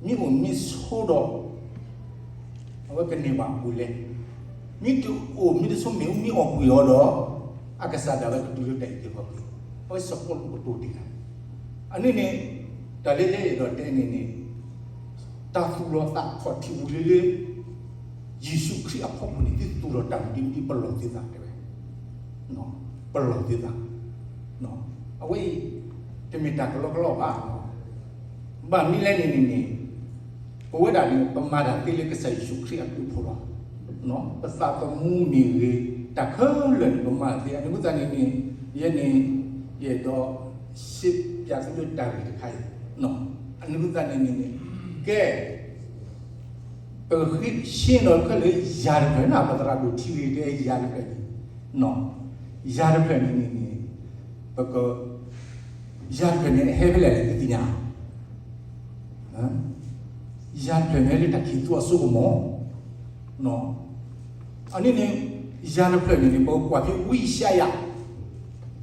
မ့ၢ်အိၣ်မ့ၢ်ဆိးဒီး အဝဲကန့ၢ်ဘၣ်အပူၤလဲၣ်. မ့ၢ်တအိၣ်မ့ၢ်တဆိး မ့ၣ်အူမ့ၢ်အီၣ်ကွံာ်အီၤဒီး အကစၢ်ဒၣ်ဝဲကတုၤလၢတၢ်အုၣ်က့ၤခီၣ်က့ၤ, အဝဲစီၤပီလူးကတိၤတ့ၢ်တၢ်. အန့ၣ်န့ၣ် တၢ်လၢယအဲၣ်ဒိးတဲန့ၣ်န့ၣ် တၢ်သူၣ်လီၤသးခီၣ်ထံးဝံၤလၢလၢ ယ့ၣ်ၡူးခရံာ်အဖီခိၣ်န့ၣ် ဒ်သိးဒီးတၢ်မနုၤမနုၤ ပလီၢ်သုသးတဲဝဲ, ပလီၢ်သုသး. အဝဲအံၤ တမ့ၢ်တၢ်ကလီကလီဘၣ်. ဘၣ်မနုၤလဲၣ်န့ၣ်န့ၣ်န့ၣ် ပဝဲဒၣ်န့ၣ် ပမၤတၢ်သ့လၢကစၢ်ယ့ၣ်ၡူးခရံာ်အဘျုးအဖှိၣ်လီၤ. ပသးသမူမ့ၢ်ဂ့ၤ တၢ်ခဲလၢာ်န့ၣ် ပမၤတၢ်သ့. အန့ၣ်အဃိသတးန့ၣ်န့ၣ် ယဲန့ၣ် ယအဲၣ်ဒိး ရှင်းပြသုလၢတၢ်ဂ့ၢ်တခါအံၤ. အန့ၣ်အဃိသတးန့ၣ်န့ၣ်န့ၣ် ကဲ ပကဃ့ရှင်းဒီးခဲလၢာ် ယၤတဖျၢၣ်န့ၣ် ပသရၣ်ဒိၣ်ထံဂ့ၤတဲ ယၤတဖျၢၣ်န့ၣ်, ယၤတဖျၢၣ်န့ၣ်န့ၣ်န့ၣ် ပက ယၤတဖျၢၣ်န့ၣ် အဟဲဖဲလဲၣ် သုသ့ၣ်ညါ, ယၤတဖျၢၣ်န့ၣ် လၢတၢ်ခံးသူအစိကမီၤ. အန့ၣ်န့ၣ် ယၤတဖျၢၣ်န့ၣ်န့ၣ် ပကကွၢ်ဖဲဝံယၡါယၤ,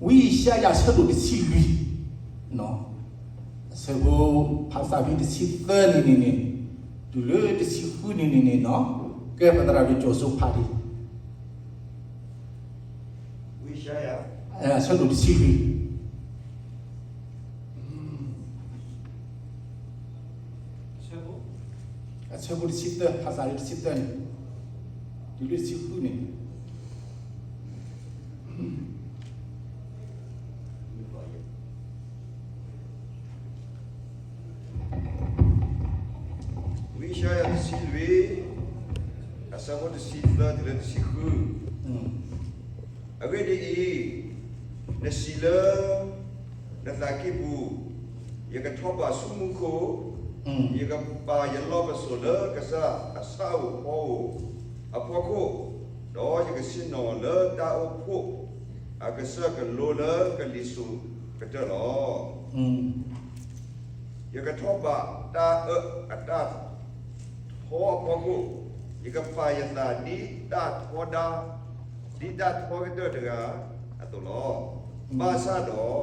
ဝံယၡါယၤ အဆၢဒိၣ်တဆံလွံၢ်, အဆၢဖိ ဖးစးဖဲတဆံသၢန့ၣ်န့ၣ်န့ၣ် တုၤလၢတဆံဃုန့ၣ်န့ၣ်န့ၣ်, ကဲ ပသရၣ်ဒိၣ်ကၠီၤစိဖးဒံး ဝံယၡါယၤ အဆၢဒိၣ်တဆံလွံၢ်, အဆၢဖိတဆံသၢ, ဖးစးလၢတဆံသၢန့ၣ် တုၤလၢတဆံဃုန့ၣ် ဝံယၡါယၤတဆံလွံၢ်, အဆၢဖိတဆံသၢတုၤလၢတဆံဃု. အဂ့ၢ်ဒ်အံၤ, နစံးလၢနသးကံၢ်ပူၤ, ယကထီၣ်ဘးဆူမူခိၣ်, ယကပာ်ယလီၢ်ပစိာ်လၢကစၢ်အဆၣ်ဧိၤဖီဧိၤအဖီခိၣ်, ဒီးယကဆ့ၣ်နီၤလၢတၢ်အိၣ်ဖှိၣ်အကစၢၢ်ကလိလၢကလံၤစိးကတၢၢ်လီၤ. ယကထီၣ်ဘးတၢ်အၢၣ်အတၢ်ထီအဖီခိၣ်, ယကပာ်ယသးဒ်တၢ်ထီဒါ, ဒ်တၢ်ထီကတၢၢ်တဂၤအသိးလီၤ. ဘၣ်ဆၣ်ဒီး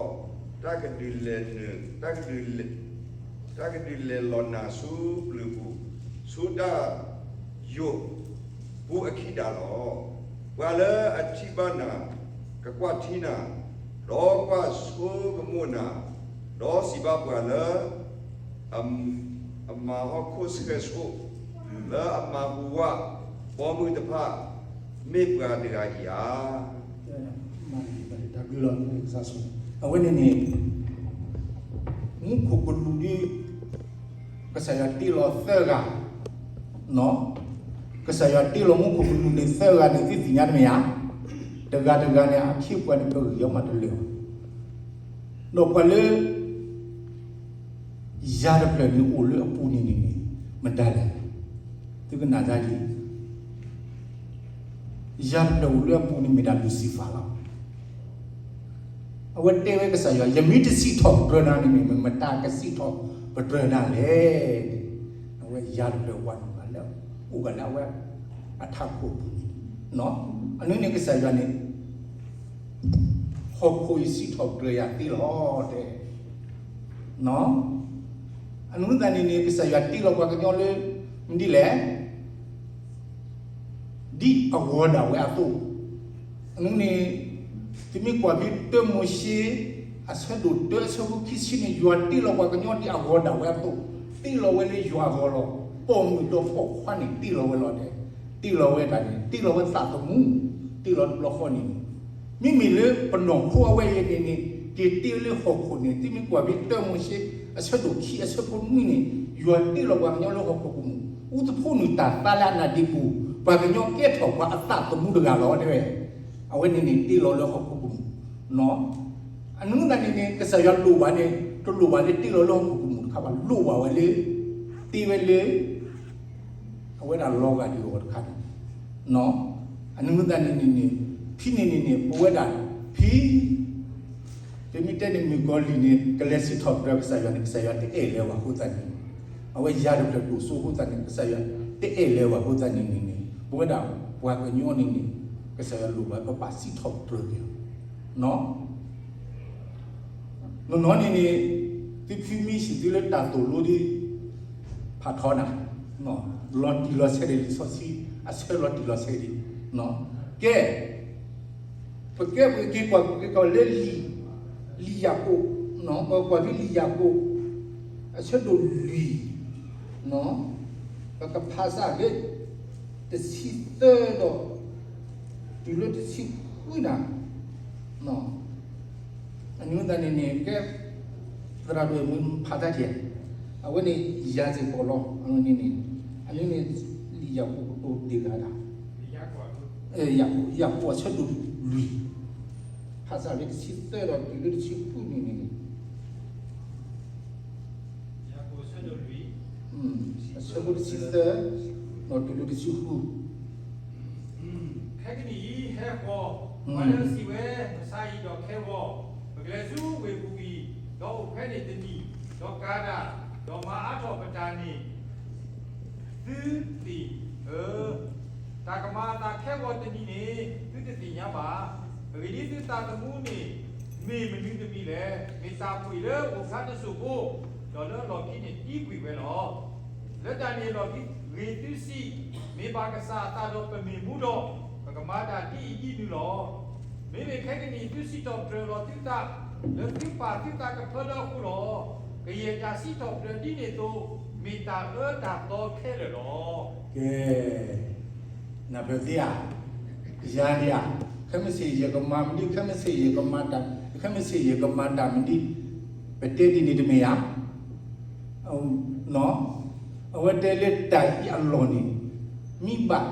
တၢ်ကဒုးလဲၤနုာ်, တၢ်ကဒုးလဲၤ, တၢ်ကဒုးလဲၤလီၤနၤဆူပျုၤပူၤ, ဆူတၢ်ယိာ်ပူၤအခံဒၣ်လီၤ. ပှၤလၢအထံၣ်ဘၣ်နၤ ကကွၢ်ထံနၤ, ဒီးကွၢ်ဆိကမိၣ်နၤ, ဒီးစံးဘၣ်ပှၤလၢ အမၤဟီၣ်ခိၣ်ဆှဲဆိၣ်, လၢအမၤဟူးဝးဘီမုၢ်တဖၣ်, မ့ၢ်ပှၤတဂၤအံၤဧါ. တၢ်ဘျုးလီၤ အဝဲန့ၣ်န့ၣ် မူခိၣ်ကလူးဒ် ကစၢ်ယွၤတ့လီၤသၢဂၤ, ကစၢ်ယွၤတ့လီၤမူခိၣ်ကလူးန့ၣ်သၢဂၤန့ၣ် သုသ့ၣ်ညါတမ့ၢ်ဧါ. တဂၤတဂၤန့ၣ် အခ့အပှၤန့ၣ် ပဂံၢ်အီၤမးတလၢာ်ဘၣ်. ဒီးပှၤလၢ ယၤတဖျၢၣ်န့ၣ်အိၣ်လၢအပူၤန့ၣ်န့ၣ်န့ၣ် မတၤလဲၣ်. သုကနၣ်တၢ်ဒ်အံၤ, ယၤတဖျၢၣ်အိၣ်လၢအပူၤန့ၣ်မ့ၢ်ဒၣ်လူၤစံဖၣ်လီၤ. အဝဲတဲဝဲကစၢ်ယွၤ ယမ့ၢ်တစံးထီၣ်ပတြၢၤနၤန့ၣ် မ့ၢ်မတၤကစံးထီၣ်ပတြၢၤနၤလဲၣ်. အဝဲယၤတဖျၢၣ်ပှၤန့ၣ် အိၣ်ဂၤလၢအဝဲအထးခိၣ်အပူၤန့ၣ်, အန့ၣ်န့ၣ်ကစၢ်ယွၤန့ၣ် ဟီၣ်ခိၣ်အံၤစံးထီၣ်ပတြၢၤယၤသ့လီၤတဲ. အန့ၣ်သတးန့ၣ်န့ၣ် ကစၢ်ယွၤတ့လီၤပှၤကညီလၢ မနုၤလဲၣ် ဒ်အဂီၤဒၣ်ဝဲအသိး, အန့ၣ် သုမ့ၢ်ကွၢ်ဖဲတၢမိၤၡ့ အဆၢဒိၣ်တၢ အဆၢဖိခံဆံန့ၣ် ယွၤတ့လီၤပှၤကညီဒ်အဂီၤဒၣ်ဝဲအသိး, တ့လီၤဝဲလၢယွၤအဂီၤလီၤ. ပိာ်မုၣ်ဒီးပိာ်ခွါန့ၣ် တ့လီၤဝဲလီၤတဲ, တ့လီၤဝဲတၢ်န့ၣ် တ့လီၤဝဲသးသမူ, တ့လီၤတဘျီဃီန့ၣ် မ့မ့ၢ်လၢပနီၢ်ခိအဝဲအံၤန့ၣ်န့ၣ် က့ၤတ့လၢဟီၣ်ခိၣ်န့ၣ် သုမ့ၢ်ကွၢ်ဖဲတၢမိၤၡ့ အဆၢဒိၣ်ခံ အဆၢဖိနွံန့ၣ် ယွၤတ့လီၤပှၤကညီလၢဟီၣ်ခိၣ်ကမူၣ်, အူသဖှိနုာ်တၢ်သါလၢအနါဒ့ပူၤ, ပှၤကညီကဲထီၣ်ပှၤအသးသမူတဂၤလီၤတဲဝဲ. အဝဲန့ၣ်န့ၣ် တ့လီၤလၢဟီၣ်ခိၣ်ကမူၣ်. အန့ၣ်သတးန့ၣ်န့ၣ် ကစၢ်ယွၤလိၣ်ဘၣ်န့ၣ် တလိၣ်ဘၣ်လၢတ့လီၤလၢဟီၣ်ခိၣ်ကမူၣ်တခါဘၣ်, လိၣ်ဘၣ်ဝဲလၢ တ့ဝဲလၢ အဝဲဒၣ်လီၤဂာ်ဒံးအဂီၢ်တခါန့ၣ်, အန့ၣ်သတးန့ၣ်န့ၣ်န့ၣ် ဖဲန့ၣ်န့ၣ်န့ၣ် ပဝဲဒၣ်ဖဲ ပမ့ၢ်တဲန့ၣ် မုၣ်ကီၤလံၢ်န့ၣ် ကလဲၤစံးထီၣ်ပတြၢၤကစၢ်ယွၤန့ၣ် ကစၢ်ယွၤတအဲၣ်လၢၤဘၣ်အဃိသတးန့ၣ်, အဝဲယၤတဖျၢၣ်ဒိၣ်စိအဃိသတးန့ၣ် ကစၢ်ယွၤတအဲၣ်လၢၤဘၣ်အဃိသတးန့ၣ်န့ၣ်န့ၣ် ပဝဲဒၣ်ပှၤကညီန့ၣ်န့ၣ် ကစၢ်ယွၤလိၣ်ဘၣ်ပဘၣ်စံးထီၣ်ပတြၢၤက့ၤအီၤ နီၢ်နီၢ်န့ၣ်န့ၣ် သုဖုမံစံးသုလၢတၢ်သိၣ်လိဒ်ဖ အထီနၤ, လီၤတံၢ်လီၤဆဲးဒံးလံာ်စီဆှံ, အဆၢလီၤတံၢ်လီၤဆဲးဒံး, ကဲ, ပကဲပက့ၤကွၢ်က့ၤကွၢ်လၢ လံာ်ယၤကိာ်, ပကွၢ်ဖဲလံာ်ယၤကိာ်, အဆၢဒိၣ်လွံၢ်, ပကဖးစးလၢ တဆံသၢဒီး တုၤလၢတဆံဃုနၤ, အန့ၣ်သတးန့ၣ်န့ၣ် ကဲ, သရၣ်ဒိၣ်မုၢ်ဖးတၢ်ကဲ, အဝဲန့ၣ် ယၤစ့ၢ်ကီးလီၤ, အန့ၣ်န့ၣ်, အန့ၣ်န့ၣ် လံာ်ယၤကိာ်ကတိၤတ့ၢ်ဂၤဒၣ်, ယၤကိာ်အဆၢဒိၣ်လွံၢ်, ဖးစးလၢတဆံသၢဒီးတုၤလၢတဆံဃုန့ၣ်န့ၣ် အဆၢဖိတဆံသၢ, ဒီးတုၤလၢတဆံဃု, ခဲကနံၣ်အံၤဟဲဃီၤ, ပှၤလၢအစံးဝဲ, မဆါအံၤဒီးခဲဂီၤ, ပကလဲၤဆူဝ့ၢ်ပူၤအံၤ, ဒီးအိၣ်ဖဲန့ၣ်တနံၣ်, ဒီးကၤတၢ်, ဒီးမၤအါထီၣ်ပတၢ်န့ၣ် သုသ့ၣ်ဧၢ, တၢ်ကမၤအသးခဲဂီၤတနံၤန့ၣ် သုတသ့ၣ်ညါဘၣ်. အဂ့ၢ်ဒ်အံၤ, သုသးသမူန့ၣ် မ့ၢ်မနုၤတမံၤလဲၣ်. မ့ၢ်တၢ်ပှ့ၤလၢအိၣ်ဖျါတစိၢ်ဖိ, ဒီးလၢအလီၢ်ခံန့ၣ် ဒံကွံာ်ဝဲလီၤ. လၢတၢ်န့ၣ်အလီၢ်ခံ, ဂ့ၤသုစံး, မ့ၢ်ဘၣ်ကစၢ်အသးဒီးပမ့ၢ်မူဒီး, ပကမၤတၢ်ဒ်အံၤဒ်နုၤလီၤ. မ့မ့ၢ်ခဲကနံၣ်အံၤ သုစံးထီၣ်ပတြၢၤလီၤသုသး လၢသုပာ်သုသးကဖၢလၢအဃိလီၤ. ကယဲၢ်တၢ်စံးထီၣ်ပတြၢၤဒ်န့ၣ်အသိး, မ့ၢ်တၢ်အၢတၢ်သီခဲလၢာ်လီၤ. ကဲ, နၢ်ပၢၢ်သ့ဧါ, ယၤန့ၣ်ဧါ, ခဲမုၢ်ဆ့ၣ်ယကမၤမနုၤ, ခဲမုၢ်ဆ့ၣ်ယကမၤတၢ်, ခဲမုၢ်ဆ့ၣ်ယကမၤတၢ်မနုၤ, ပတဲဒ်န့ၣ်တမ့ၢ်ဧါ. အဝဲတဲလၢတၢ်အံၤအလီၢ်န့ၣ်, မ့ၢ်ဘၣ်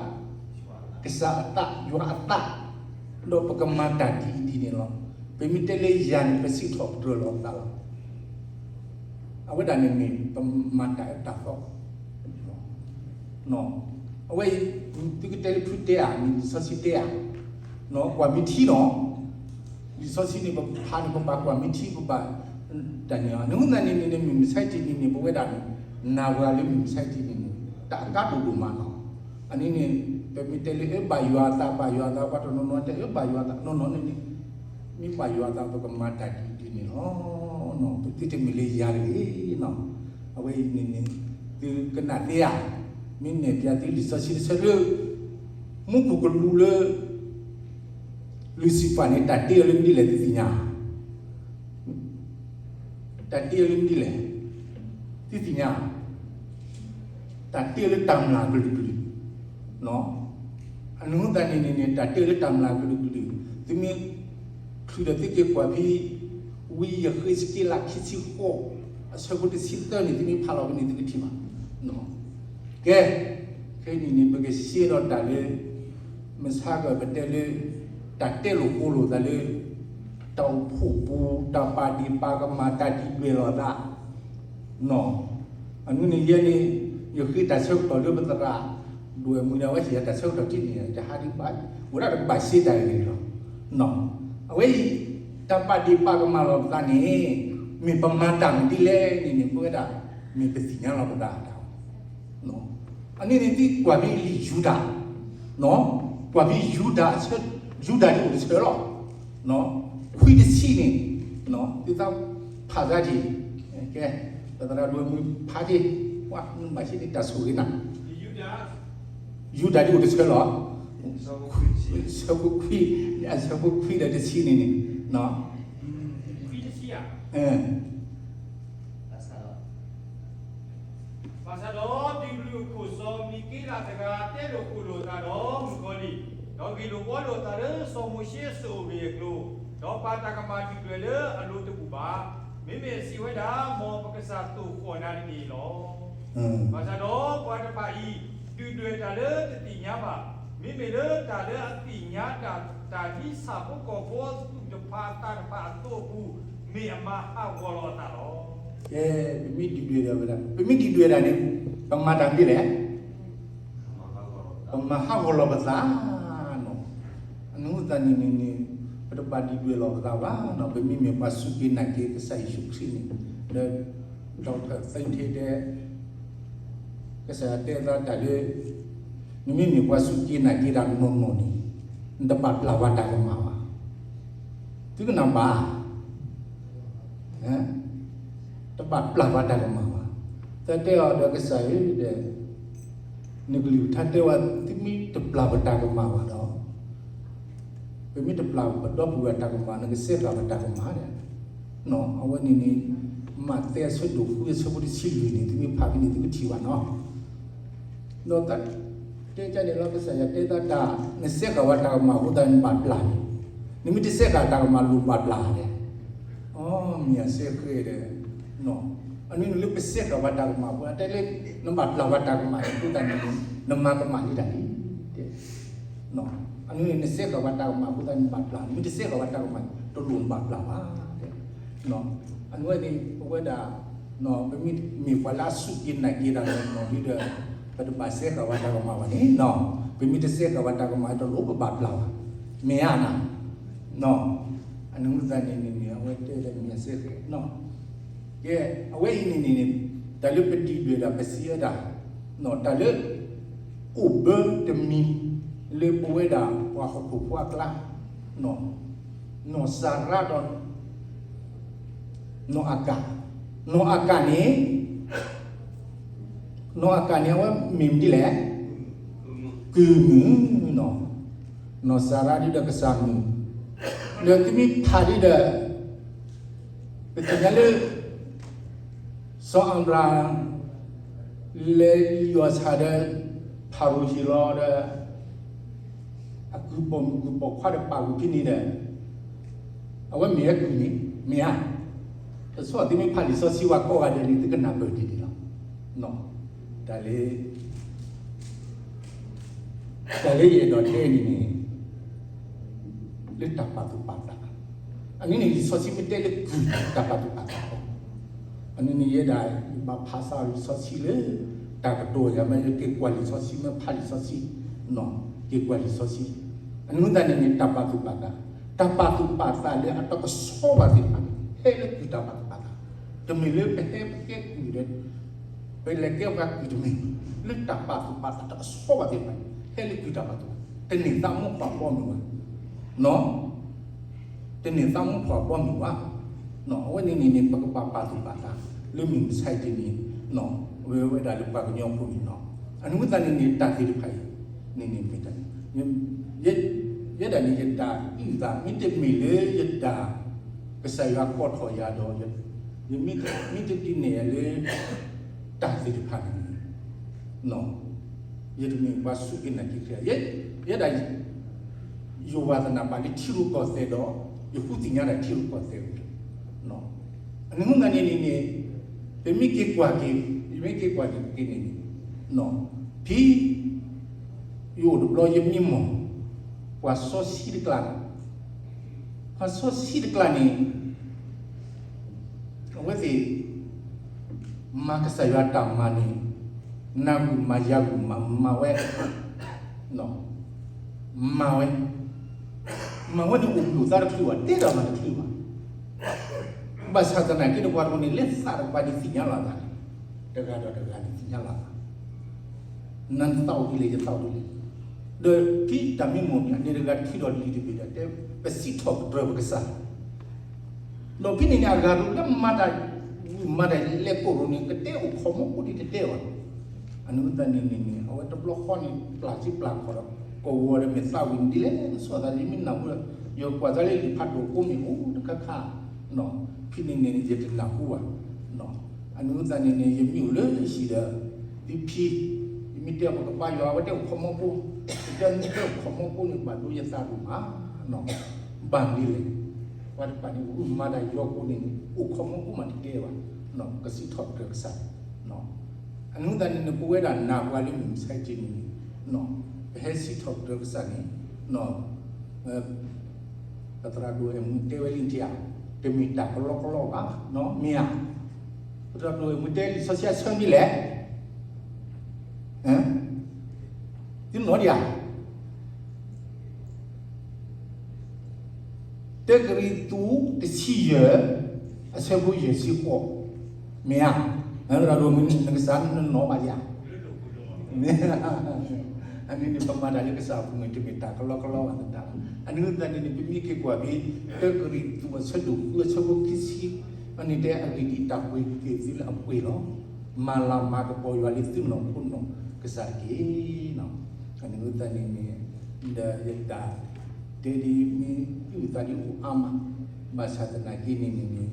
ကစၢ်အသး, ယွၤအသး, ဒီးပကမၤတၢ်ဒ်အံၤဒ်န့ၣ်လီၤ. ပမ့ၢ်တဲလၢယၤန့ၣ် ပစံးထီၣ်ပတြၢၤလီၤပသးလီၤ. အဝဲဒၣ်န့ၣ်မ့ၢ် ပမၤတၢ်အၢတၢ်သီ အဝဲအံၤ, သုကတဲလၢဖုတဲဧါ, မ့ၢ်လံာ်စီဆှံတဲဧါ, ကွၢ်မ့ၢ်ထံနီၤ, လံာ်စီဆှံန့ၣ် ပဖးန့ၣ် ပဘၣ်ကွၢ်မ့ၢ်ထံ ပဘၣ်တၢ်န့ၣ်လီၤ. နမ့ၢ်သးန့ၣ်န့ၣ် မ့ၢ်မုၢ်ဆါတနံၤန့ၣ် ပဝဲဒၣ်န့ၣ် နၢ်ပှၤလၢမုၢ်မဆါတနံၤန့ၣ် တၢ်အကါဒိၣ်ဒိၣ်မးနီၤ. အန့ၣ်န့ၣ် ပမ့ၢ်တဲလၢအၢဘၣ်ယွၤအသး ဘၣ်ယွၤအသး ပှၤတနီၤနီၤတဲအၢဘၣ်ယွၤအသး နီၢ်နီၢ်န့ၣ်န့ၣ် မ့ၢ်ဘၣ်ယွၤအသး ပကမၤတၢ်ဒ်အံၤဒ်န့ၣ်လီၤ. ပသုတမ့ၢ်လၢယၤတဂ့ၤနီၤ. အဝဲအံၤန့ၣ်န့ၣ် သုကနၣ်သ့ဧါ, မ့ၢ်နဲၣ်ပျးသုလံာ်စီဆှံတဆၢလၢ မူခိၣ်ကလူးလၢ Lucifer န့ၣ် တၢ်တ့အီၤလၢမနုၤလဲၣ် သုသ့ၣ်ညါ, တၢ်တ့အီၤလၢမနုၤလဲၣ်, သုသ့ၣ်ညါ, တၢ်တ့အီၤလၢတၢ်မျၢ်ကလုာ်ကလုာ်, အနုၤသတးန့ၣ်န့ၣ်န့ၣ် တၢ်တ့အီၤလၢတၢ်မျၢ်ကလုာ်ကလုာ်, သုမ့ၢ်ချုးဒီးသုက့ၤကွၢ်ဖဲ ဝံယဃ့းစက့လးခံဆံဃိး အဆၢဖိတဆံသၢန့ၣ် သုမ့ၢ်ဖးလီၤဖဲန့ၣ် သုကထံၣ်ဘၣ်. ကဲ, ခဲအံၤန့ၣ်န့ၣ် ပကရှဲဒီးတၢ်လၢ မဆါကပတဲလၢ တၢ်တဲလိာ်ဃိလိာ်သးလၢ တၢ်အိၣ်ဖှိၣ်ပူၤ တၢ်ပာ်ဒ့ၣ်ပာ်ကမၣ် တၢ်ဒုၣ်ဒွဲၣ်လိာ်သး အနုၤန့ၣ်ယဲန့ၣ် ယဃ့တၢ်ဆၢကတီၢ်လၢပသရၣ် ဒွဲၣ်မုၢ်န့ၣ် အဝဲဟ့ၣ်ယၤတၢ်ဆၢကတီၢ်ထံၣ်န့ၣ် ယဟးဒုးဘၣ် ဝဲဒၣ်တကဘၣ်ရှဲတၢ်ဂ့ၢ်လီၤ. အဝဲအံၤ တၢ်ပာ်ဒ့ၣ်ပာ်ကမၣ်လိာ်ပသးန့ၣ် မ့ၢ်ပမၤတၢ်မနုၤဒ်လဲၣ်န့ၣ်န့ၣ် ပဝဲဒၣ် မ့ၢ်ပသ့ၣ်ညါလီၤပသးတၢ် အန့ၣ်န့ၣ် သုကွၢ်ဖဲလံာ်ယူဒၤ, ကွၢ်ဖဲယူဒၤ, ယူဒၤဒ်အိၣ်တဆၢလီၤ. ခွံတဆံန့ၣ် သုသးဖးသးက့ၤ, ကဲ, ပသရၣ်ဒိၣ်မုၢ်ဖးက့ၤ, ပှၤမ့ၢ်ဘၣ်ဟံးန့ၢ်တၢ်ဆိၣ်ဂ့ၤနၤ, ယူဒၤဒ်အိၣ်တဆၢလီၤ. ဆၢဖိခွံ, အဆၢဖိခွံဒီးတဆံန့ၣ်န့ၣ် ဘၣ်ဆၣ်ဒီး ဒုးဘျုးအခိၣ်စီၤမံၤက့လးတဂၤ တဲလိာ်ဃိလိာ်အသးဒီးမုၣ်ကီၤလံၢ်, ဒီးဂ့ၢ်လိာ်ဘှီလိာ်အသးလၢစီၤမိၤၡ့အစိၣ်အဂ့ၢ်အကျိၤ, ဒီးပာ်တၢ်ကမၣ်ဒုၣ်ဒွဲၣ်လၢအလိၤတဘူၣ်ဘၣ်. မ့မ့ၢ်အစံးဝဲဒၣ်, မ်ပကစၢ်သိၣ်ဃီၣ်နၤတက့ၢ်လီၤ. ဘၣ်ဆၣ်ဒီးပှၤတဖၣ်အံၤ ဒုၣ်ဒွဲၣ်တၢ်လၢတသ့ၣ်ညါဘၣ်, မ့မ့ၢ်လၢတၢ်လၢအသ့ၣ်ညါတၢ် တၢ်ဒ်ဆၣ်ဖိကီၢ်ဖိသူၣ်တဖၣ်သးတဖၣ်အသိးအပူၤ မ့ၢ်အမၤဟးဂီၤလီၤအသးလီၤ. ကဲ, ပမ့ၢ်ဒုၣ်ဒွဲၣ်ဒီးဝဲဒၣ်, ပမ့ၢ်ဒုၣ်ဒွဲၣ်ဒၣ်န့ၣ် ပမၤတၢ်မနုၤလဲၣ်, ပမၤဟးဂီၤလီၤပသးနီၤ. အနုၤသတးန့ၣ်န့ၣ်န့ၣ် ပတဘၣ်ဒုၣ်ဒွဲၣ်လီၤပသးဘၣ်နီၤ. ပမ့မ့ၢ်ပှၤစူၢ်က့ၤနာ်က့ၤကစၢ်ယ့ၣ်ၡူးခရံာ်န့ၣ်, ဒီး ဒီကထၢၣ်သ့ထဲတဲ ကစၢ်ယွၤတဲအသးတၢ်လၢ နမ့မ့ၢ်ပှၤစူၢ်က့ၤနာ်က့ၤတၢ်နီၢ်နီၢ်န့ၣ် နတဘၣ်ပျၢ်ပှၤတၢ်ကမၣ်ဘၣ်. သုကနၣ်ဘၣ်, တဘၣ်ပျၢ်ပှၤတၢ်ကမၣ်ဘၣ်. တၢ်တဲအီၤဒီးကစၢ်ဧၢဒီး, နကလုၢ်ကထါတဲဝဲ သုမ့ၢ်တပျၢ်ပတၢ်ကမၣ်ဘၣ်ဒီး, ပမ့ၢ်တပျၢ်ပဒီပုၢ်ဝဲၢ်တၢ်ကမၣ် နကစဲဃာ်ပတၢ်ကမၣ်ဒီး, အဝဲန့ၣ်န့ၣ် မးသဲအဆၢဒိၣ်ဃုအဆၢဖိတဆံလွံၢ်န့ၣ် သုမ့ၢ်ဖးဖဲန့ၣ် သုကထံၣ်ဘၣ်နီၤ. ဒီးတၢ်တဲန့ၣ်လီၤ ကစၢ်ယွၤတဲတၢ်တၢ် နစဲဃာ်ဝဲတၢ်ကမၣ်အဃိသတး နဘၣ်ပျၢ်န့ၣ်, နမ့ၢ်တစဲဃာ်တၢ်ကမၣ် လိၣ်ဘၣ်ပျၢ်ဒီး, အီ မ့ၢ်အစဲဃဲဒီး, အနုၤနလၢပစဲဃာ်ဝဲတၢ်ကမၣ်အဃိ တဲလၢ နဘၣ်ပျၢ်ဝဲတၢ်ကမၣ်အဃိသတးန့ၣ် နမၤကမၣ်လံတၢ်န့ၣ်, အနုၤန့ၣ် နစဲဃာ်ဝဲတၢ်ကမၣ်အဃိသတး နဘၣ်ပျၢ်, နမ့ၢ်တစဲဃာ်ဝဲတၢ်ကမၣ် တလိၣ်နဘၣ်ပျၢ်ဘၣ်. အနုၤန့ၣ် ပဝဲဒၣ် ပမ့ၢ်မ့ၢ်ပှၤလၢအစူၢ်က့ၤနာ်က့ၤတၢ်ဒီးနီၤဒုဒီး ပတဘၣ်စဲဃာ်ဝဲတၢ်ကမၣ်ဘၣ်န့ၣ်, ပမ့ၢ်တစဲဃာ်ဝဲတၢ်ကမၣ်တလိၣ်ပဘၣ်ပျၢ်ဘၣ်, မ့ၢ်ဧါနၤ, အနုၤသတးန့ၣ်န့ၣ် အဝဲတဲလၢမ့ၢ်အစဲဃဲ, ကဲ အဝဲအံၤန့ၣ်န့ၣ် တၢ်လၢပဒံးဘၣ်ဒၣ်ပစံးဝဲဒၣ်, တၢ်လၢ အိၣ်ဘၢတမံၤ လၢပဝဲဒၣ်ပှၤဟီၣ်ခိၣ်ဖိအကျါ, နီၢ်စၤရါဒီး နီၢ်အၤကၣ်, နီၢ်အၤကၣ်န့ၣ် နီၢ်အၤကၣ်န့ၣ် အဝဲမ့ၢ်မနုၤလဲၣ်, ကုၢ်မုၣ်နီၤ, နီၢ်စၤရါဒ်ဒီးကစၢ်မုၣ်, ဒီးသုမ့ၢ်ဖးဒ်ဒီး ပသ့ၣ်ညါလၢ စီၤအၤဘြၤဟၣ် လဲၤလံၣ်အီၣ်ဆၣ်ဒီး ဖၤရိၤဟ့ၣ်လီၤဒီး အကုၢ်ပိာ်မုၣ်ကုၢ်ပိာ်ခွါဒီးပာ်ဝံၤဖဲန့ၣ်ဒီး အဝဲမ့ၢ်ဝဲကုၢ်န့ၣ် မ့ၢ်ဧါ. တဆီၣ်သုမ့ၢ်ဖးလံာ်စီဆှံဝဲကိးဂၤဒဲးန့ၣ် သုကနၢ်ပၢၢ်ဒ်န့ၣ်လီၤ. တၢ်လၢ တၢ်လၢယအဲၣ်ဒိးတဲန့ၣ်န့ၣ် လၢတၢ်ပာ်သူၣ်ပာ်သး, အနုၤန့ၣ် လံာ်စီဆှံမ့ၢ်တဲလၢကုၢ်တၢ်ပာ်သူၣ်ပာ်သးအီၤ, အနုၤန့ၣ် ယဲဒၣ် ယဘၣ်ဖးစးလံာ်စီဆှံလၢ တၢ်ကတိၤယၤမ့ၢ် ယက့ၤကွၢ်လံာ်စီဆှံ မ့ၢ်ဖးလံာ်စီဆှံ, က့ၤကွၢ်လံာ်စီဆှံ, အနုၤသတးန့ၣ်န့ၣ် တၢ်ပာ်သူၣ်ပာ်သး, တၢ်ပာ်သူၣ်ပာ်သးလၢအတကဆှီဘၣ်သ့ၣ်တဖၣ်န့ၣ် ဟဲလၢကုၢ်တၢ်ပာ်သူၣ်ပာ်သး, တမ့ၢ်လၢပဟဲပကဲကုၢ်ဒီး ပလဲၤကဲပှၤကုၢ်တမ့ၢ်, လၢတၢ်ပာ်သူၣ်ပာ်သးတကဆှီဘၣ်သ့ၣ်တဖၣ်န့ၣ် ဟဲလၢကုၢ်တၢ်ပာ်သူၣ်ပာ်သး, တန့ၢ်သးမိၢ်ဖီၣ်ဘီမုၢ်ဘၣ်, တန့ၢ်သးမိၢ်ဖီၣ်ဘီမုၢ်ဘၣ်. အဝဲန့ၣ်န့ၣ်န့ၣ် ပကဘၣ်ပာ်သူၣ်ပာ်သး လၢမုၢ်မဆါတနံၤ, ဝဲဝဲဒၣ်လၢပှၤကညီဖိန့ၣ်လီၤ. အနုၤသတးန့ၣ်န့ၣ် တၢ်သ့ၣ်တဖၣ်အံၤန့ၣ်န့ၣ်မ့ၢ်တၢ်, ယဲဒၣ်န့ၣ် ယတၢ်အုၣ်သး မ့တမ့ၢ်လၢယတၢ် ကစၢ်ယွၤကိးထီၣ်ယၤဒီး ယမ့ၢ်တဒုးနဲၣ်လၢ တၢ်သ့ၣ်တဖၣ်န့ၣ် ယတမ့ၢ်ပှၤစူၢ်က့ၤနာ်က့ၤခရံာ်, ယဲဒၣ် ယဝါသနာပာ်လၢထံရူၢ်ကီၢ်သဲးဒီး ယဃုသ့ၣ်ညါဒၣ်ထံရူၢ်ကီၢ်သဲးဝဲ, အနုၤသတးန့ၣ်န့ၣ်န့ၣ် ပမ့ၢ်က့ၤကွၢ်က့ၤ ပမ့ၢ်က့ၤကွၢ်က့ၤန့ၣ်န့ၣ် ဖဲ ယအိၣ်တဘျီယမံမီၢ် ပှၤစီဆှံတကျါန့ၣ် ပှၤစီဆှံတကျါန့ၣ် အဝဲသ့ၣ် မၤကစၢ်ယွၤတၢ်မၤန့ၣ် နၤဂုာ်မၤယၤဂုာ်မၤ မၤဝဲ မၤဝဲ မၤဝဲန့ၣ်အိၣ်ဘှံးအိၣ်သါတချုးဘၣ် တဲတၢ်မၤတချုးဘၣ်. ဘၣ်ဆၣ်သနာ်က့ ပှၤတဂၤန့ၣ် လၢသးတကပၤန့ၣ်သ့ၣ်ညါလီၤသးန့ၣ် တဂၤဒီးတဂၤန့ၣ်သ့ၣ်ညါလီၤသး နသးအိၣ်ဒ်လဲၣ် ယသးအိၣ်ဒ်လဲၣ်, ဒီးဖဲတၢ်မံမီၢ်န့ၣ် အန့ၣ်တဂၤတချုးဒီးလံာ်တဘ့ၣ်ဒီး တဲ ပစံးထီၣ်ပတြၢၤပကစၢ် ဒီးဖဲန့ၣ်န့ၣ် အဂၤတအိၣ်လၢမၤတၢ် မၤတၢ်လဲၤကိၢ်ရိၤန့ၣ် ကတဲအိၣ်ခိးမီကိၣ်ဒ်တတဲဘၣ်. အနုၤသတးန့ၣ်န့ၣ်န့ၣ် အဝဲတဘျီဃီန့ၣ် ပျၢ်စ့ပျၢ်ခီၣ်ဒီး ကဝီၤဒီးမ့ၢ်သးဝံၤန့ၣ်ဒ်လဲၣ် နဆိသးလၢမ့ၢ်နၢ်ဟူဒီး ယကွၢ်သးလၢလံာ်ဖးဒိၣ်ကိးမ့ၢ်အိၣ်တခါခါ ဖဲန့ၣ်န့ၣ် ယတနၢ်ဟူဘၣ်. အနုၤသတးန့ၣ်န့ၣ် ယမ့ၢ်အိၣ်လၢဟံၣ်ဒီး ဖံဖံ ယမ့ၢ်တဲပကဘါယွၤ အဝဲတဲအိၣ်ခိးမီကိၣ်, ယတဲမ့ၢ်တဲအိၣ်ခိးမီကိၣ်န့ၣ် ဘၣ်ဒိယသးဒိၣ်မး ဘၣ်မနုၤလဲၣ်, ပှၤတဖၣ်န့ၣ် ဂုာ်မၤတၢ်ယွၤကိးန့ၣ်န့ၣ် အိၣ်ခိးမီကိၣ်မးတတဲဘၣ်, ကစံးထီၣ်ပတြၢၤကစၢ်. အနုၤသတးန့ၣ်န့ၣ် ပဝဲဒၣ်နၢ်ပှၤလၢမုၢ်မဆါတနံၤန့ၣ် ပဟဲစံးထီၣ်ပတြၢၤကစၢ်န့ၣ် ပသရၣ်ဒိၣ်အဲၣ်မူတဲဝဲလံတဧါ, တမ့ၢ်တၢ်ကလီကလီဘၣ်, မ့ၢ်ဧါ. ပသရၣ်ဒိၣ်အဲၣ်မူတဲလံာ်စီဆှံအဆၢမနုၤလဲၣ်, သုနီၣ်ဒံးဧါ. တၢကရံၣ်သူး တဆံယဲၢ် အဆၢဖိယဲၢ်ဆံဃိး, မ့ၢ်ဧါ. သရၣ်ဒိၣ်မူ နကစၢ်နနီၣ်ဘၣ်ယၤ အနုၤန့ၣ် ပမၤတၢ်လၢကစၢ်အပူၤန့ၣ် တမ့ၢ်တၢ်ကလီကလီဘၣ်သတး. အနုၤသတးန့ၣ်န့ၣ် ပမ့ၢ်က့ၤကွၢ်ဖဲ တၢကရံၣ်သူး အဆၢဒိၣ်ဃု အဆၢဖိခံဆံ, အန့ၣ်တဲအဂ့ၢ်ဒ်အံၤ တၢ်ပှ့ၤက့ၤသုလၢအပှ့ၤလီၤ. မၤလၤမၤကပီၤယွၤလၢသုနီၢ်ခိနီၢ်ကစၢ်တက့ၢ်. အန့ၣ်မ့ၢ်သတးန့ၣ်န့ၣ် ဒီးယတၢ်တဲဒ်မ့ၢ်အုၣ်သးဒ်အိၣ်အါမး, ဘၣ်ဆၣ်သနာ်က့န့ၣ်န့ၣ်န့ၣ်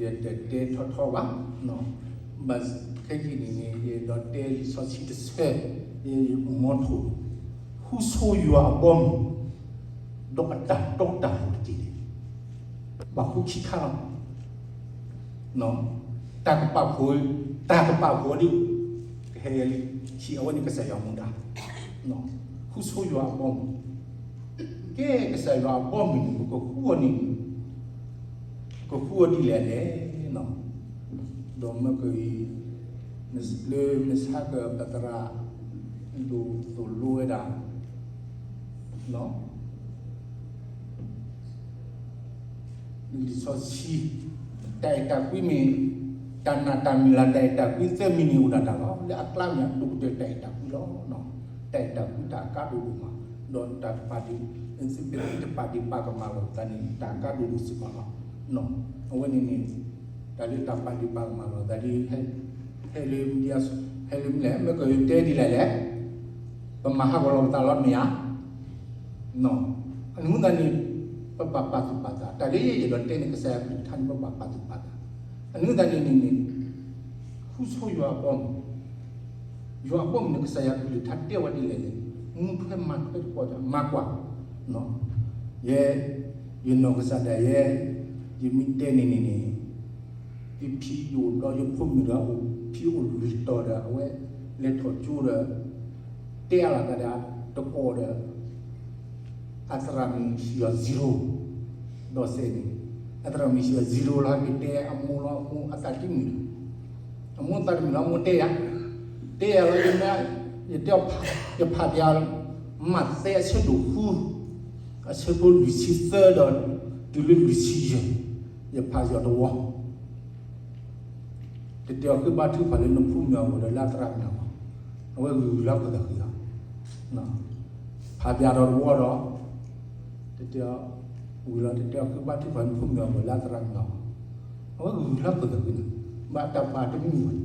ယတတဲထီထီဘၣ်, ဘၣ်ခဲကနံၣ်န့ၣ်န့ၣ် ယအဲၣ်ဒိးတဲလံာ်စီဆှံတဆၢ, ယမီထိၣ်, ဃုဆိယွၤအဘီအမုၢ် ဒီးအတၢ်တီတၢ်လိၤတက့ၢ်န့ၣ် ဘၣ်ဃုခံခါလီၤ. တၢ်ကပာ်ဖှိၣ်, တၢ်ကပာ်ဖှိၣ်ဒ် ကဟဲလံ, ဟံးအဝဲန့ၣ်ကစၢ်ယွၤမူဒါ, ဃုဆိယွၤအဘီအမုၢ်, ကဲကစၢ်ယွၤအဘီအမုၢ်န့ၣ် ပကဃုအီၤန့ၣ် ပကဃုအီၤဒ်လဲၣ်လဲၣ်, ဒီးမ့ၢ်က, လၢမုၢ်ဆါကပသရၣ် ဒိၣ်သိၣ်လိဝဲဒၣ် လံာ်စီဆှံ, တၢ်အဲၣ်တၢ်ကွံမ့ၢ်, တၢ်နာ်တၢ်မုၢ်လၢ်တၢ်အဲၣ်တၢ်ကွံသၢမံၤန့ၣ်အိၣ်ဒၣ်တၢ်လီၤ. လၢအကျါမ့ၢ်အဒိၣ်ကတၢၢ်တၢ်အဲၣ်တၢ်ကွံလီၤ. တၢ်အဲၣ်တၢ်ကွံတၢ်အကါဒိၣ်ဒိၣ်မး, ဒီးတၢ်တပာ်ဒံး, သုပသံတပာ်ဒံးပာ်ကမၣ်လီၤသးန့ၣ် တၢ်အကါဒိၣ်ဒိၣ်စ့ၢ်ကီးလီၤ. အဝဲန့ၣ်န့ၣ် တၢ်လၢတၢ်ပာ်ဒံးပာ်ကမၣ်လီၤသးဒ် ဟဲလၢ, ဟဲလၢမလဲၣ်, မ့ၢ်ကတဲဒ်လဲၣ်လဲၣ်, ပမၤဟးဂီၤလီၤပသးလီၤမ့ၢ်ဧါ. အန့ၣ်မ့ၢ်သတးန့ၣ် ပဘၣ်ပာ်သူၣ်ပာ်သး, တၢ်လၢယအဲၣ်ဒိးတဲန့ၣ် ကစၢ်ယွၤကလုၢ်ကထါန့ၣ် ပဘၣ်ပာ်သူၣ်ပာ်သး. အန့ၣ်မ့ၢ်သတးန့ၣ်န့ၣ်န့ၣ် ဃုဆိယွၤအဘီအမုၢ်, ယွၤအဘီအမုၢ်န့ၣ် ကစၢ်ယွၤကလုၢ်ကထါတဲဝဲဒ်လဲၣ်လဲၣ်, မူထွဲမၤထွဲတကီၢ် မၤကွၢ်, ယဲ, ယနီၢ်ကစၢ်ဒၣ် ယဲ, ယမ့ၢ်တဲန့ၣ်န့ၣ်န့ၣ် ယဖံယအိၣ်ဒီးယဖိမုၣ်ဒီး အိၣ်ဖံအိၣ်လွံၢ်တီၤဒီး အဝဲလဲၤထီၣ်ကၠိဒီး တဲအါလီၤသးဒီးတကိးဒီး အသရၣ်မုၣ်ဟံးအီၤ zero, ဒီးစဲးန့ၣ် အသရၣ်မုၣ်ဟံးအီၤ zero လီၤ. ကတဲအမိၢ်လီၤ, အမိၢ်အသးတမုာ်လီၤ, အမိၢ်သးတမုာ်လီၤ, အမိၢ်တဲယၤ, တဲယၤလီၤ, ယတဲ, ယဖးပျါ မးသဲအဆၢဒိၣ်ဃု အဆၢဖိလွံၢ်ဆံသၢဒီး တုၤလၢလွံၢ်ဆံယဲၢ်, ယဖးယီၤတဝီ တတဲအီၤဃ့ဘါထုကဖၣ်လၢနဖိမုၣ်အဂီၢ်ဒီးလၢအသရၣ်မုၣ်အဂီၢ်, အဝဲဂုာ်ဂုာ်လၢအခိၣ်သးဃံလီၤ. ဖးပျါဒီးတဝီဒီး တတဲအီၤ, ဝံၤလီၤ တတဲအီၤဃ့ဘါထုကဖၣ်လၢနဖိမုၣ်အဂီၢ်လၢအသရၣ်မုၣ်အဂီၢ်, အဝဲဂုာ်ဂုာ်လၢအခိၣ်သးဃံလီၤ. ဘၣ်တၢ်ပာ်တမုာ်ဘၣ်,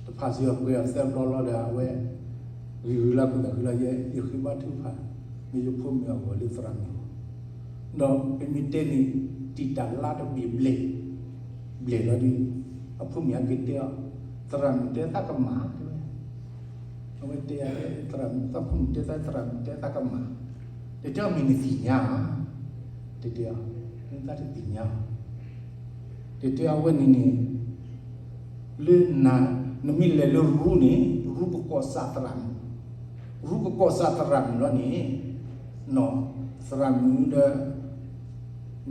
တဖၣ်စ့ၢ်ကီးပှဲၤအီၤသၢဘျီလီၤဒီး အဝဲဂုာ်ဂုာ်လၢအခိၣ်သးဃံလီၤ, ယဲ ယဃ့ဘါထုကဖၣ်လၢယဖိမုၣ်အဂီၢ်လၢသရၣ်မုၣ်အဂီၢ်, ဒီးပမ့ၢ်တဲန့ၣ် တံာ်တာ်လါတဘ့ၣ်ဘျဲၣ်, ဘျဲၣ်လီၤဒီး အဖိမုၣ်ဟဲက့ၤတဲအီၤ, သရၣ်မုၣ်တဲသးကမၣ်တဲဝဲ, အဝဲတဲ, သရၣ်မုၣ်, သးဖိမုၣ်တဲသး, သရၣ်မုၣ်တဲသးကမၣ်, တတဲအီၤမ့ၢ်နသ့ၣ်ညါဧါ, တတဲအီၤ, မ့ၢ်သးတသ့ၣ်ညါဧါ, တတဲအီၤဝဲန့ၣ်န့ၣ် လၢနၤ, နမ့ၢ်လဲၤလၢရူန့ၣ် ရူကကိးစးသရၣ်မုၣ်, ရူကကိးစးသရၣ်မုၣ်လီၤန့ၣ်, သရၣ်မုၣ်ဒီး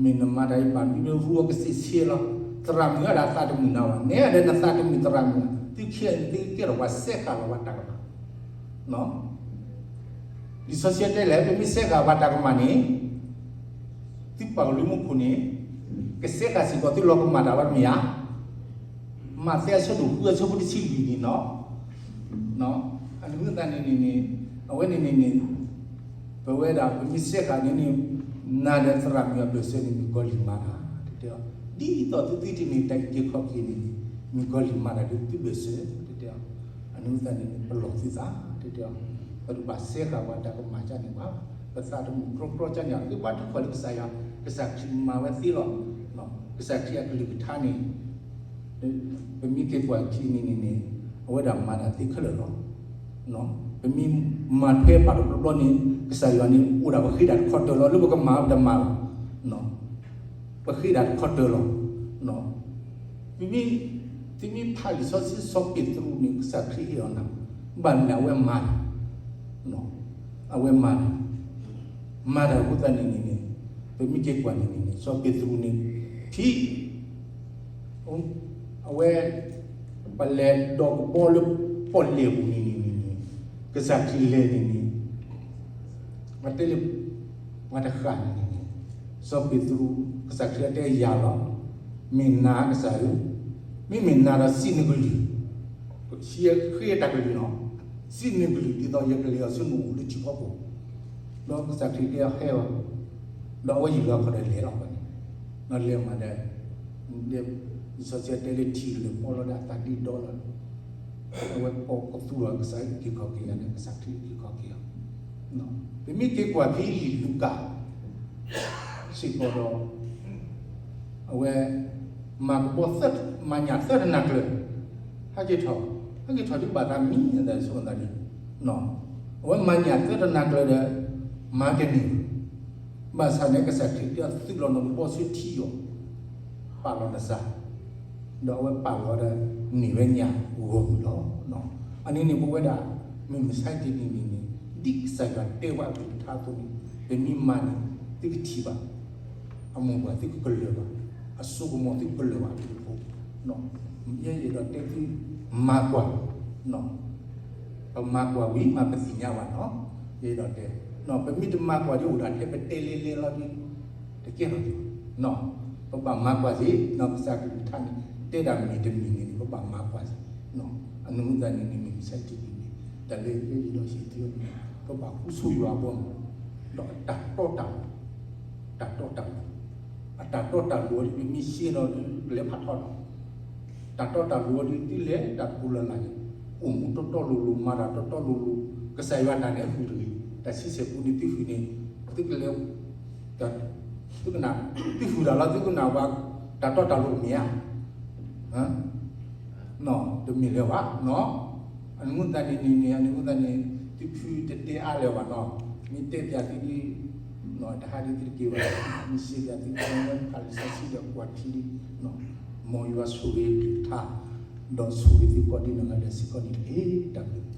မ့ၢ်နမၤတၢ်အံၤဘၣ်မနုၤလၢရူအကစ့းဆ့လီၤ, သရၣ်မုၣ်ဝဲဒၣ်သးတမုာ်နၤဘၣ်, နဲဒၣ်နသးတမုာ်သရၣ်မုၣ်, သုခံဂၤန့ၣ် သုကဲထီၣ်ပှၤစဲဃာ်လီၤပှၤတၢ်ကမၣ် လံာ်စီဆှံတဲလဲၣ်, ပမ့ၢ်စဲဃာ်ပှၤတၢ်ကမၣ်န့ၣ်, သုပာ်ကလုၢ်မူခိၣ်န့ၣ်, ကစဲဃာ်စ့ၢ်ကီးသုလီၤကမၣ်တၢ်လီၤမ့ၢ်ဧါ. မးသဲအဆၢဒိၣ်ဃုအဆၢဖိတဆံလွံၢ်န့ၣ်လီၤ. အန့ၣ်မ့ၢ်သတးန့ၣ်န့ၣ်န့ၣ်, အဝဲန့ၣ်န့ၣ်န့ၣ်, ပဝဲဒၣ်ပမ့ၢ်စဲဃာ်န့ၣ်န့ၣ်, နၤဒီးသရၣ်မုၣ်အဘၢၣ်စၢၤန့ၣ် မ့ၢ်ကီၤလံၢ်မၤတၢ်, တဲအီၤ, ဒ်သိးသုသုတမ့ၢ်တၢ်အံၤက့ၤခီၣ်က့ၤန့ၣ်, မ့ၢ်ကီၤလံၢ်မၤတၢ်ဒ်သုဘၢၣ်စၢၤ, တဲအီၤ, အန့ၣ်မ့ၢ်သတးန့ၣ်န့ၣ် ပလီၢ်သုသး, တဲအီၤ, ပတဘၣ်စဲဃာ်ပှၤတၢ်ကမၣ်ကၢ်န့ၣ်ဘၣ်, ပသးတမုာ်ကြီကြီကၢ်န့ၣ် ဃ့ဘါထုကဖၣ်လၢကစၢ်ယွၤ, ကစၢ်ခရံာ်မၤဝဲသ့လီၤ. ကစၢ်ခရံာ်အကလုၢ်ကထါန့ၣ် ပမ့ၢ်က့ၤကွၢ်ထံန့ၣ်န့ၣ်န့ၣ်, အဝဲဒၣ်မၤတၢ်သ့ခဲလၢာ်လီၤ. ပမ့ၢ်မၤထွဲဘၣ်တဘျီဘျီန့ၣ် ကစၢ်ယွၤန့ၣ် အိၣ်ဒၣ်ပဃ့ဒၣ်တခီတၢၢ်လီၤ, လၢပကမၤတမၤလီၤ. ပဃ့ဒၣ်တခီတၢၢ်လီၤ. ပမ့ၢ်, သုမ့ၢ်ဖးလံာ်စီဆှံစီၤပ့းတရူးန့ၣ် ကစၢ်ခရံာ်ဟ့ၣ်အီၤနၤ, ဘၣ်မနုၤအဝဲမၤတၢ် အဝဲမၤတၢ်, မၤတၢ်အဃိသတးန့ၣ်န့ၣ်န့ၣ်, ပမ့ၢ်က့ၤကွၢ်န့ၣ်န့ၣ်န့ၣ် စီၤပ့းတရူးန့ၣ် ဖံ, အဝဲ, ပလဲၤဒီးကဘီလၢပီၣ်လဲၣ်ပူၤန့ၣ်န့ၣ်န့ၣ်န့ၣ်, ကစၢ်ခရံာ်လဲၤန့ၣ်န့ၣ် ပတဲလၢ, ပှၤတဃၣ်န့ၣ်န့ၣ်န့ၣ်, စီၤပ့းတရူး, ကစၢ်ခရံာ်အတဲယၤလီၤ, မ့ၢ်နၤကစၢ်ဧၢ, မ့မ့ၢ်နၤဒီးစံးနကလုၢ်, ဃ့တၢ်ကလုၢ်လီၤ, စံးနကလုၢ်ဒ်သိးယကလဲၤအီၤဆူနအိၣ်လၢထံဖီခိၣ်, ဒီးကစၢ်ခရံာ်တဲအီၤဟဲလီၤ, ဒီးအဝဲယံာ်လီၤခီၣ်ဒီးလဲၤလီၤန့ၣ်, ဒီးလဲၤမးဒီး, ဒီး လံာ်စီဆှံတဲလၢထံကလၢာ်ပီၣ်လီၤဒီးအသးဒ့ၣ်ဒီလီၤ, အဝဲကီကသူၣ်လီၤ ကစၢ်က့ၤခီက့ၤယၤန့ၣ် ကစၢ်ခရံာ်က့ၤခီက့ၤအီၤ. ပမ့ၢ်က့ၤကွၢ်ဖဲလံာ်လူၤကၣ် စ့ၢ်ကီးဒီး အဝဲ မၤကဘီ မၤညၣ်သၢတနၤကျၢၤ, ဟဲက့ၤထီၣ်, ဟဲက့ၤထီၣ်ဒ်ဘၣ်သးမံၤအသိးန့ၣ်, အဝဲမၤညၣ်သၢတနၤကျၢၤဒီး မၤကန့ၢ်, ဘၣ်ဆၣ်န့ၣ် ကစၢ်ခရံာ်သုးလီၤနီၢ်ကဘီဆူထံအီၤ, ပာ်လီၤနစၢ်, ဒီးအဝဲပာ်လီၤဒီး န့ၢ်ဝဲညၣ်ဂီၢ်မုၢ်လီၤ. အန့ၣ်န့ၣ် ပဝဲဒၣ် မုၢ်မဆါတနံၤန့ၣ်န့ၣ် ဒ်ကစၢ်ယွၤတဲဝဲအကလုၢ်ကထါအသိးန့ၣ် ပမ့ၢ်မၤန့ၣ် သုကထံၣ်ဘၣ်, အမိၢ်ပှၢ်သုကကလၢၤဘၣ်, အစိကမီၤသုကကလၢၤဘၣ်အဖီခိၣ်, ယဲယအဲၣ်ဒိးတဲသု မၤကွၢ် ပမၤကွၢ်ဝံၤမးပသ့ၣ်ညါဘၣ်နီၤ, ယအဲၣ်ဒိးတဲ, ပမ့ၢ်တမၤကွၢ်ဒ်အိၣ်ဒၣ်ထဲပတဲလဲၤလဲၤလီၤဒ် တကဲထီၣ်က့ၤ, ပဘၣ်မၤကွၢ်စ့ၢ်, ကစၢ်ကလုၢ်ကထါန့ၣ် တဲဒၣ်မ့ၢ်တမ့ၢ်န့ၣ်န့ၣ် ပဘၣ်မၤကွၢ်စ့ၢ်, အနုၤသတးန့ၣ်န့ၣ် မုၢ်မဆါတနံၤန့ၣ် တၢ်လၢယအဲၣ်ဒိးဟ့ၣ်သုန့ၣ် ပဘၣ်ဃူဆိယွၤအဘီအမုၢ်, ဒီးအတၢ်တီတၢ်လိၤ, တၢ်တီတၢ်လိၤ, အတၢ်တီတၢ်လိၤအီၤဒ်ပမ့ၢ်ရှဲဒီးဒ်ပလဲၤဖးထီနီၤ တၢ်တီတၢ်လိၤအီၤဒ်သုလဲၤတၢ်တပူၤလၢ်လၢ်န့ၣ် အိၣ်မူတီတီလိၤလိၤ မၤတၢ်တီတီလိၤလိၤ, ကစၢ်ယွၤတၢ်န့ၣ်အဃုာ်တဂ့ၤ, တၢ်ဆံဆဲၣ်ပူၤန့ၣ်သုဃုာ်န့ၣ် သုကလဲၤ, သုကနၣ်, သုဃုာ်တၢ်လီၤ သုကနၣ်ဝဲ တၢ်တီတၢ်လိၤမ့ၢ်ဧါ, တမ့ၢ်လၢၤဘၣ်နီၤ, အနုၤသတးန့ၣ်န့ၣ်န့ၣ် အနုၤသတးန့ၣ် သုဖုတတဲအါလၢၤဘၣ်နီၤ, မ့ၢ်တဲပၠးသုဒ် တဟါဒ်သုတက့ၤဘၣ်, မ့ၢ်စံးပၠးသု ဖးလံာ်စီဆှံဒီးကွၢ်ထံဒ်, မ်ယွၤဆိၣ်ဂ့ၤကလုၢ်ကထါ, ဒီးဆိၣ်ဂ့ၤသုကိးဒ်နီၢ်ဂၤဒဲးစ့ၢ်ကီးန့ၣ်တက့ၢ်, တၢ်ဘျုး